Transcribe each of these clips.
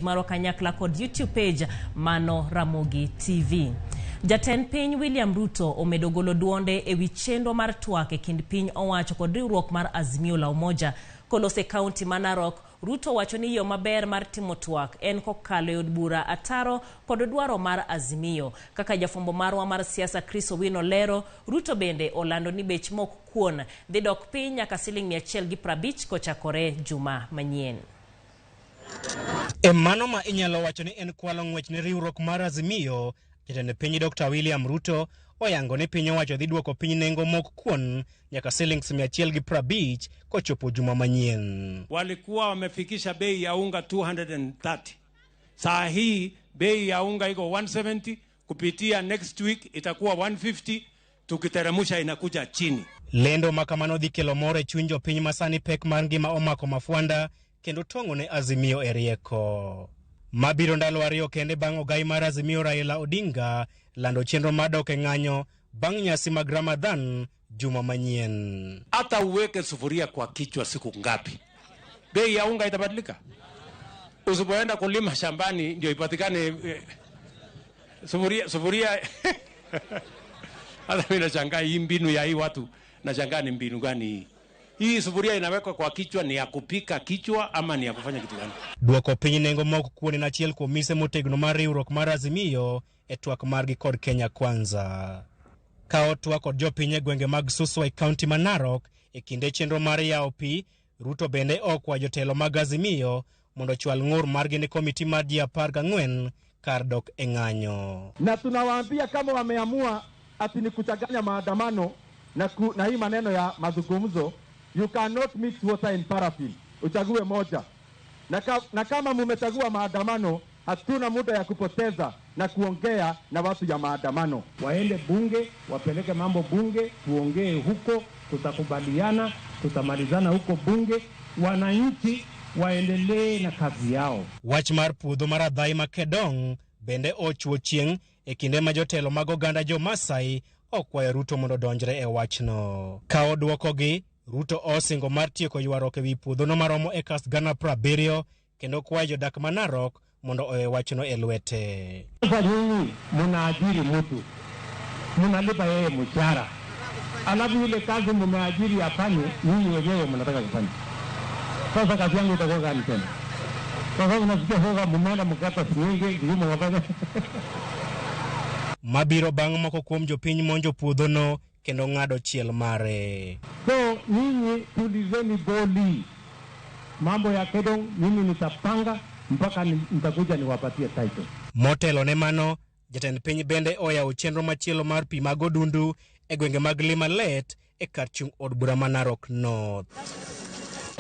Marwa kanyakla kod YouTube page mano Ramogi TV. Jatend piny William Ruto omedo golo duonde e wi chenro mar twak e kind piny owacho kod riwruok mar Azimio la Umoja. Kolose kaunti ma Narok, Ruto wacho ni yo maber mar timo twak en kokalo e od bura ataro kod dwaro mar Azimio. Kaka jafwambo marwa mar siasa Chris Owino lero, Ruto bende olando ni bech mok kuon dhi dok piny nyaka siling 150 kochakore juma manyien. E mano ma inyalo wacho ni en kwalo ng'wech ne riwruok mar Azimio, jatend piny Dr. William Ruto oyango ni piny owacho dhi duoko piny nengo mok kuon nyaka silings 150 kochopo juma manyien. Walikuwa wamefikisha bei ya unga 230. Saa hii bei ya unga iko 170, kupitia next week itakuwa 150, tukiteremusha inakuja chini. Lendo ma kamano dhi kelo mor e chuny jopiny ma sani pek mar ngima omako mafwanda kendo tong'o ne Azimio e rieko. Mabiro ndalo 2 kende bang' ogai mar Azimio Raila Odinga lando chenro mar dok e ng'anyo bang' nyasi mag Ramadhan juma manyien. Hata uweke sufuria kwa kichwa siku ngapi, bei ya unga itabadilika? Usipoenda kulima shambani ndio ipatikane sufuria, sufuria. Hata mimi nashangaa hii mbinu ya hii watu, nashangaa ni mbinu gani hii? Hii sufuria inawekwa kwa kichwa ni ya kupika kichwa ama ni ya kufanya kitu gani? Duoko piny nengo mok kuon en achiel kuom mise motegno mar riwruok mar Azimio e twak margi kod Kenya Kwanza. Ka otwak kod jopiny e gwenge mag Suswa e kaunti ma Narok e kinde chenro mar yawo pi, Ruto bende okwa jotelo mag Azimio mondo ochwal ng'ur margi ne komiti mar ji 14 kar dok e ng'anyo. Na tunawaambia kama wameamua ati ni kuchanganya maandamano na hii maneno ya mazungumzo, you cannot mix water and paraffin. Uchague moja. Na kama mumechagua maandamano, hatuna muda ya kupoteza na kuongea na watu ya maandamano. Waende bunge, wapeleke mambo bunge, tuongee huko, tutakubaliana, tutamalizana huko bunge, wananchi waendelee na kazi yao. Wach mar puodho mar Adhai ma Kedong bende ochuo chieng' e kinde ma jotelo mag oganda jo Masai okwayo Ruto mondo odonjre e wachno. Ka odwokogi, Ruto osingo mar tieko ywaruok ewi puodhono maromo acres 70,000 kendo kwayo jodak ma Narok mondo owe wachno e lwete. Sasa nyinyi mnaajiri mtu, mnalipa yeye mshahara, alafu ile kazi mmeajiri afanye, nyinyi wenyewe mnataka kufanya. Sasa kazi yangu itakuwa gani tena? Sasa unasikia sasa mmeenda mkata shilingi, sijui mnafanya. Mabiro bang' moko kuom jopiny monjo puodhono kendo ng'ado chiel mare. So nyinyi tulizeni boli. Mambo ya Kedong mimi nitapanga mpaka nitakuja niwapatie title. Motelo ne mano, jatend piny bende oyawo chenro machielo mar pi mag odundu e gwenge mag Limalet e kar chung' od bura ma Narok North.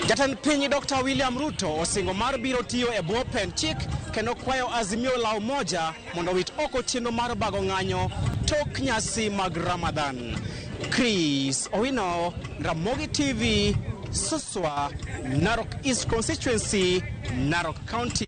Jatend piny Dr. William Ruto osingo mar biro tiyo e bwo pend chik kendo kwayo Azimio la Umoja mondo owit oko chenro mar bago ng'anyo tok nyasi mag Ramadhan. Chris Owino, Ramogi TV, Suswa, Narok East Constituency, Narok County.